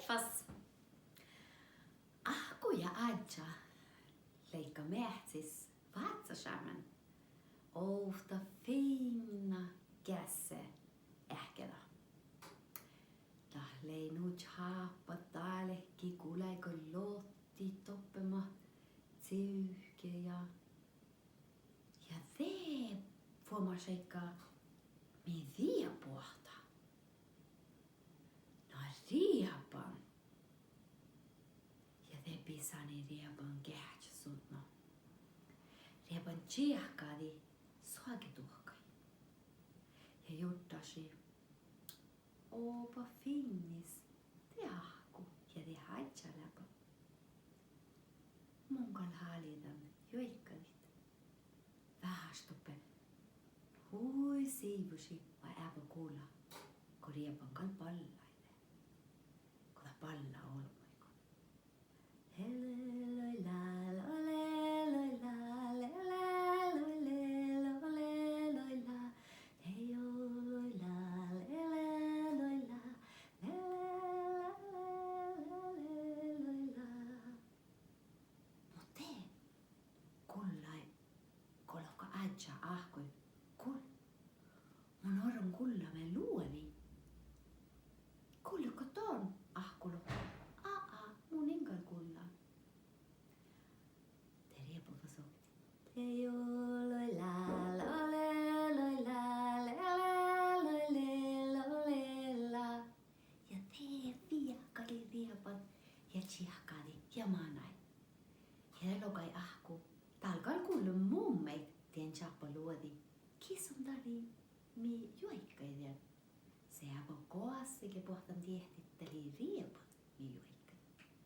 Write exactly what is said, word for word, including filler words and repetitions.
Fas. Áhkku ja áddjá leigga meahcis váccašeamen ovtta fiinna geasseeahkeda. Dat lei nu čáppa dálki gulai go lotti doppe mat civke ja, ja de fuomášeigga mii dieđusge boahtá. Na rieban. Ja de bisánii rieban geahččat sudno. Rieban čiehkádii soageduohkaid ja jurddašii: Oba fiinnis, de áhkku ja de áddjá leaba. Mun gal háliidan juoiggadit. Veaháš doppe hui sivvošii vai eaba gula, go rieban gal ballaide. Go dat ballá olbmuiguin. Muhto de gullai go lohká áddjá áhkui: Gul-, mun orron gullamin luođi. Gulletgo don, áhkku lohká? Á-á, mun in gal gullan. De rieban fas oktii: Ja de viehkalii rieban ja čiehkádii ja manai. Ja de logai áhkku: Dál gal gullen mun maid dien čáppa luođi. Gii son darii mii juoiggaid dien? Seabe goassege boahtán diehtit